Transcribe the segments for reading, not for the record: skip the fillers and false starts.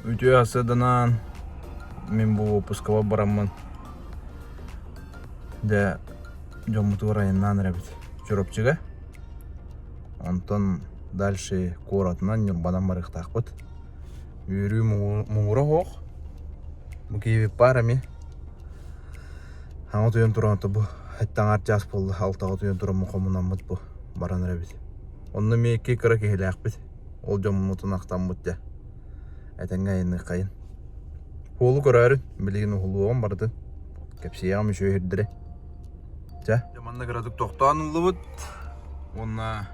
Үтүө сарсыарданан мин бу уоппускабар бараммын дьэ дьоммутугар айаннаан эрэбит Чурапчыга. Онтон дальше куоратынан Ньурбанан барыахтаахпыт. Үөрүү муҥура суох. Бу киһибит баар эмиэ. Хаҥа утуйан туран бу сэттэ аҥаар чаас буолла, алтаҕа утуйан тураммын хомунаммыт бу баран эрэбит. Онно эмиэ икки кыра киһилээхпит. Ол дьоммутун ахтаммыт дьэ. Этэҥҥэ айанныаххайын. Уолу көрөөрүн, билигин уһулуоҕум барытын. Кэпсиэҕим үчүгэй сирдэри. Чэ. Дьэ манна кыратык тохтоон ыллыбыт. Уонна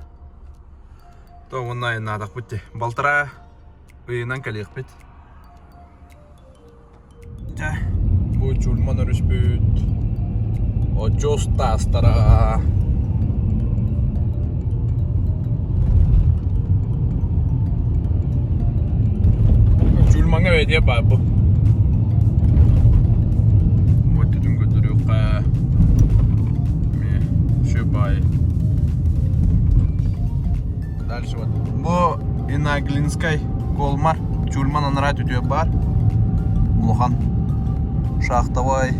то уонна айаннаатахпыт дии. Балтараа ыйынан кэлиэхпит. Дьэ, бу Чульман өрүспүт очуос таастара. Чульмаҥҥа бэйдиэ баар бу. Өттүтүн көрдөрүөххэ эмиэ шөбай. Дальше вот. Бу Инаглинскай Колмар, Чульман анараа түтүө баар. Улахан шахтовай.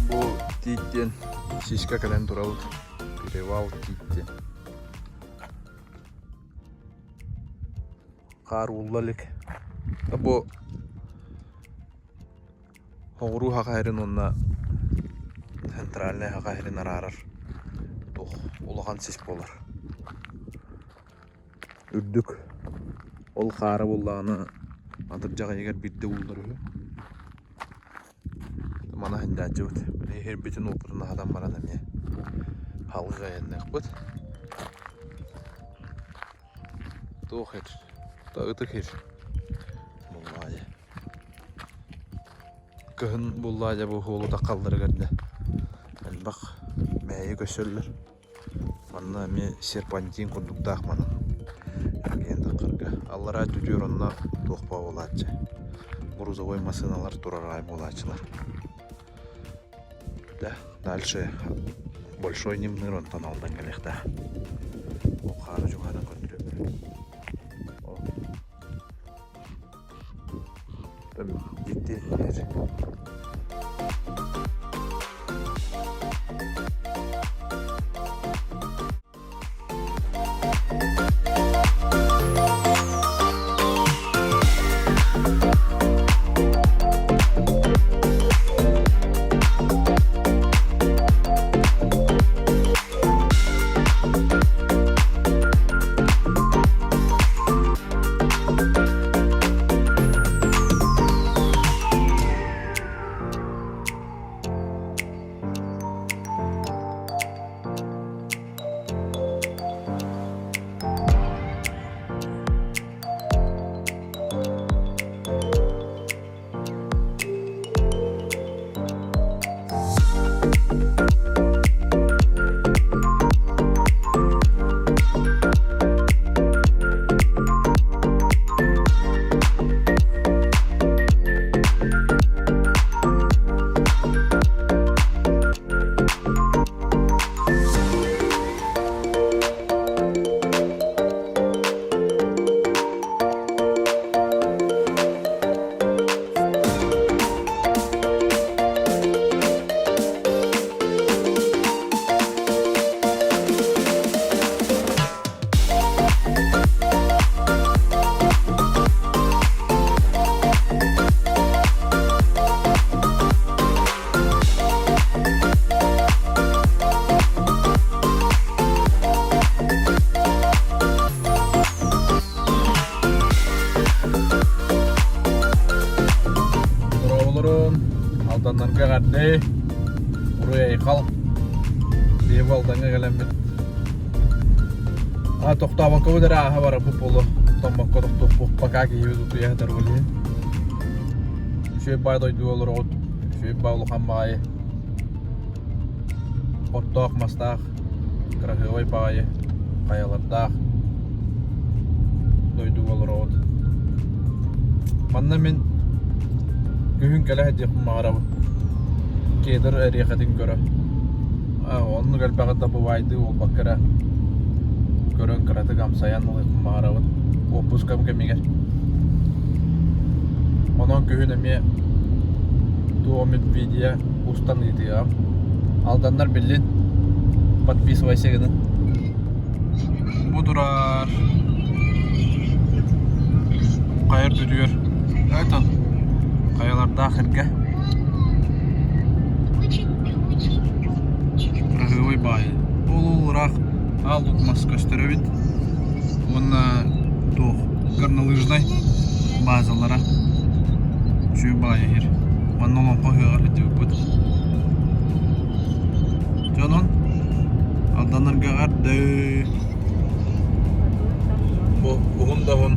Бу тиит диэн сиська кэлэн турабыт. Перевал тиит диэн. Хаар уулла илик. Бу Оҕуруу Саха сирин уонна центральнай Саха сирин араарар туох улахан сис буолар. Үрдүк ол хаара буоллаҕына атырдьах ыйыгар биирдэ ууллар үһү. Маны сылдьааччыбыт. Били сирбитин-уоппутун аһатан баран эмиэ халҕыы айанныахпыт. Туох ир? Ытык ир буоллаҕа дии. Кыһын буллаа дьэ бу уолу таххалларыгар да элбэх мэһэйи көрсөллөр. Манна эмиэ серпантин курдуктаах манан эргийэн таххарга. Аллараа өттүтүгэр онно туох баа буолааччы грузовой массыыналар турар аҕай буолааччылар. Да, дальше большой Нимныр онтон Алдан кэлиэхтээх. Ол хаары чугаһынан көрдөрөбүт. Дьикти иһэр. Алданнарга эҕэрдэ! Уруй-айхал! Биһиги бу Алдаҥҥа кэлэммит А тохтообоккобут эрэ ааһа барарбыт буолуо. Томмокко тохтуохпут пока киһибит утуйа сытар ол иһин. Үчүгэй баай дойдуга олороҕут. Үчүгэй баай улахан баҕайы. Оттоох мастаах, кыраһыабай баҕайы хайалардаах дойдуга олороҕут. Манна мин күһүн кэлэ сылдьыахпын баҕарабын. Кедр эриэхэтин көрө. Оннук элбэҕи да бывайдыы буолбакка эрэ көрөн кыратык амсайан ылыахпын баҕарабын уоппускам кэмигэр. Онон күһүн эмиэ туох эмит видео устан ыытыаҕым. Алданнар биллин подписывайся гынын. Бу турар хайа үрдүгэр это хайалардаах эргэ кыраһыабай баайы. Ол ыраах аал луук мас көстөр эбит уонна туох горнолыжнай базалара үчүгэй баайы иһэр. Манна олоҥхо ыһыаҕар сылдьыбыппыт. Дьонун Алданнарга эҕэрдэ! Бу уһун да уһун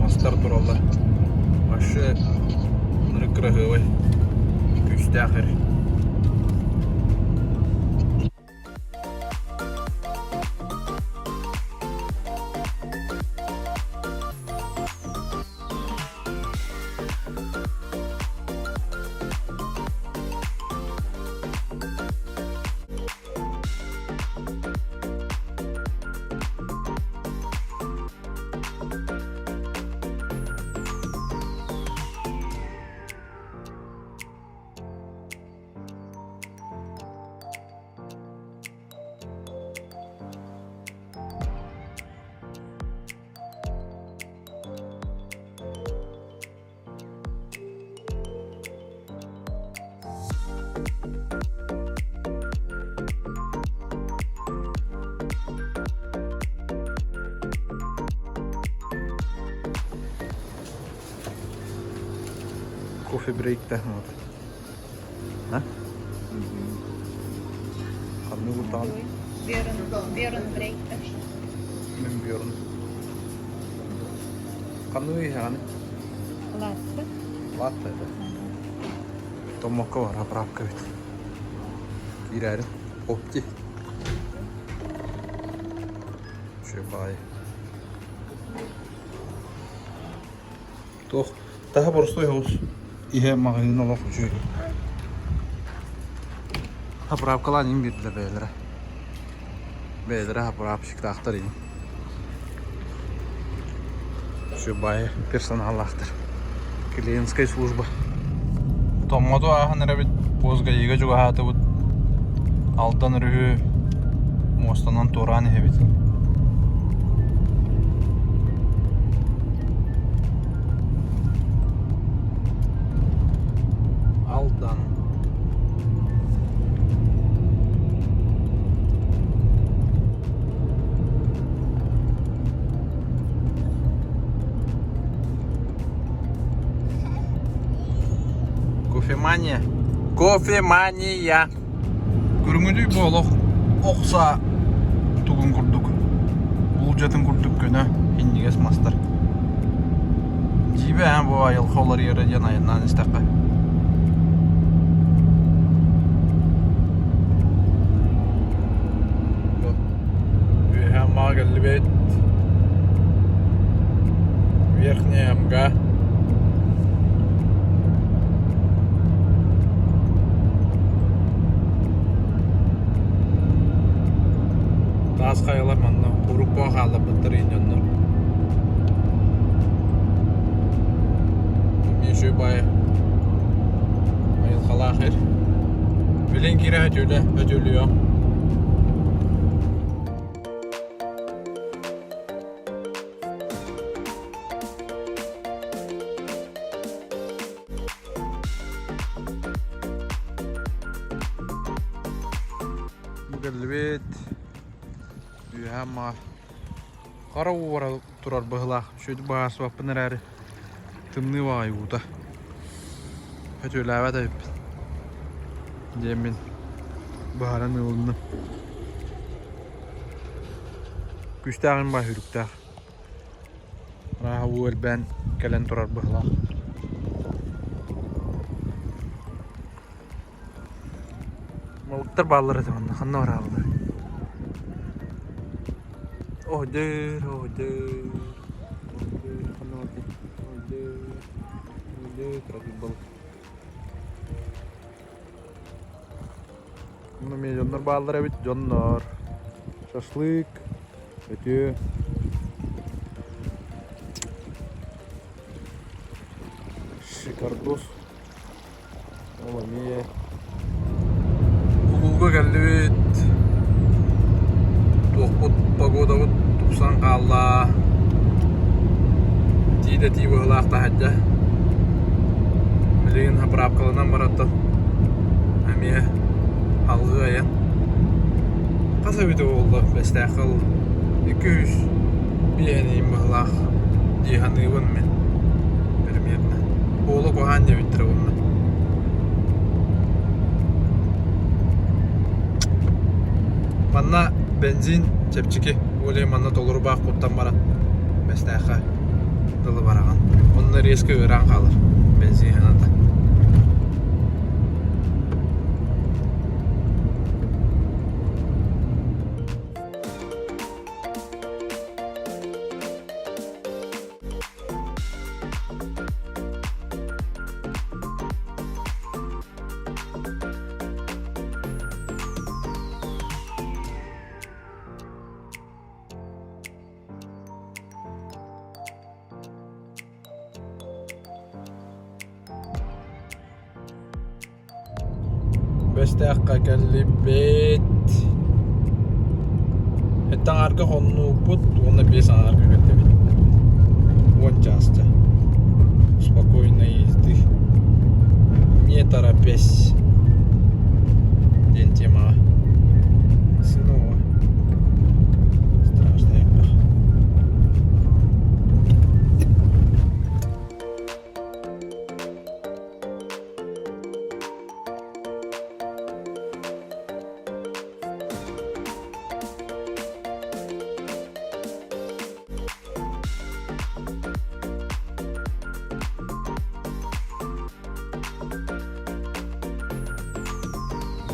мастар тураллар. Вообще ынырык кыраһыабай, күүстээх эр. Кофе брейкте вот. А? Ханнык уртаҕын? Бьорн, Бьорн брейкте. Мин Бьорн. Ханнык иһэҕин? Латте. Латте это. Томмокко бар, заправка эбит. Киирээрин. Опти. Үчүгэй. Туох таһа боростуой соҕус иһэ маҕаһыын олох үчүгэй. Заправкалаан иҥ биэрдилэр бэйэлэрэ. Бэйэлэрэ заправщиктаахтар иҥ. Үчүгэй персоналлаахтар. Клиентская служба. Томмоту ааһан эрэбит, Позгайыга чугаһаатыбыт. Алдан өрүһү муостанан туораан иһэбит. Алдан. Кофемания. Кофемания. Көрүҥүдүй бу олох охса тугун курдук, булдьатын курдук көнө, инньигэс мастар. Дьиибэ ээ бу айылҕа уларыйара диэн айаннаан истэххэ. Үөһээ Аммаҕа кэллибит. Верхняя Амга. Таас хайалар манна урукку хаалларбыттар дьоннор. Эмиэ үчүгэй баайы айылҕалаах эр. Билин киирэ өтүүлэ өтүүлүөм. Бу кэллибит. Үөһэ Аммаҕа хара уу бара турар быһыылаах. Үчүгэйдик быһаарсыбаппын эрээри тымныы баҕайы уута. Өтүөлээбэт эбиппин диэммин быһааран ылынным. Күүстээҕим баа сүүрүктээх. Арааһа уу элбээн кэлэн турар быһыылаах. Балыктар бааллар этэ манна, ханна барааллар? Оһдыр, оһдыр, оһдыр, ханна бардый? Оһдыр, оһдыр, кыракый балык. Онно эмиэ дьоннор бааллар эбит, дьоннор. Шашлык, өтүө. Шикардос. Ол эмиэ Улууга кэллибит. Туохпут погодабыт тупсан хаалла. Итии да итии быһыылаах таһырдьа. Билигин заправкаланан бараттан эмиэ алгыы айан. Хас эбитэ буолла Бэстээххэ ылла. 200 биэһэниим быһыылаах дии саныыбын мин примерно. Уола куһаан диэбиттэрэ уонна. Манна бензин чэпчэки, ол иһин манна толору баах куттан баран Бэстээххэ дылы бараҕын. Онно резко ыараан хаалар бензин сыаната. Бэстээххэ кэллибит. Эт аҥаарга хоннууппут уонна биэс аҥаарга кэллибит. Уон чааска. Спокойной езды. Не торопясь. Диэн темаҕа. Массыына оҕо. Страшно элбэх.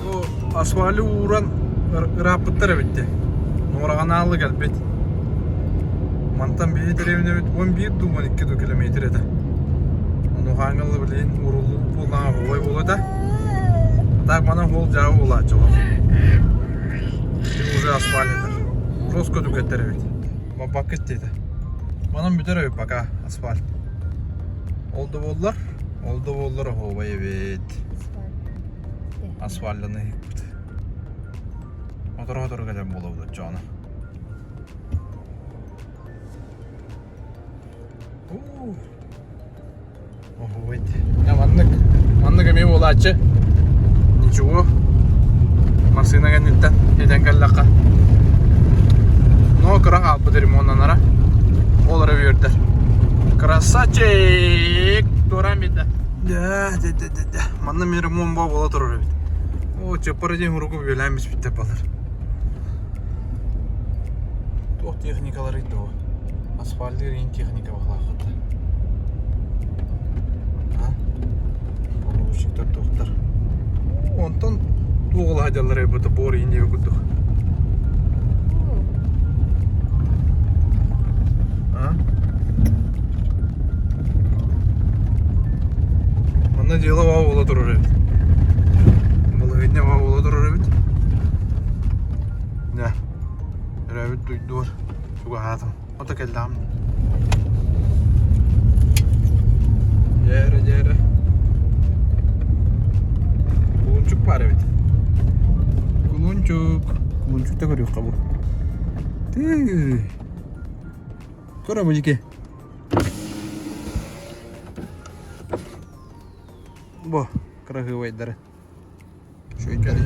Бу асфальы ууран ырааппыттар эбит дии. Нуораҕанаалы кэлбит. Мантан биһи дэриэбинэбит 11 дуу 12 дуу километр этэ. Онуһааҥҥа билигин ууруллубут буоллаҕа оһуобай буолуо этэ. А так манан суол дьаабы буолааччылар. Уже асфальт этэр. Жестко түгэттэр эбит. Баппаккыт диэтэ. Манан бүтэр эбит пока асфальт. Ол да буоллар, ол да буоллар оһуобай эбит. Асфальтаны ыһыкпыт. Сотору-сотору кэлэн буолабыт оччоҕуна. Оһуобай дии. Маннык, маннык эмиэ буолааччы. Ничего. Массыына кэнниттэн этэн кэллэххэ. Но кыра хаалбыт ремоннанара. Ол эрэ үөрдэр. Красавчик! Туораан биэрдэ. Дэ, дэ, дэ, дэ, дэ. Манна эмиэ ремонт буола турар эбит. О, чыппара диэн уруку бүөлээн биспиттэр балар. Туох техникаларый дуо? Асфальтыыр иин техника баҕалааххыт. А? Погрузчиктар туохтар. Онтон туох сылдьаллар эбит буор иин диэби курдук. А? Манна дьыала баа буола турар эбит. Балаһыанньа баа буола турар эбит. Дьэ, өрөөбүт дуйдуор чугаһаатым. Ото кэллэҕим. Дьээрэ, дьээрэ. Кулунчук баар эбит. Кулунчук. Кулунчукта көрүөххэ бу. Тыы. Көрө бу дьики. Бу кыраһыабайдары. Үчүгэйдэр.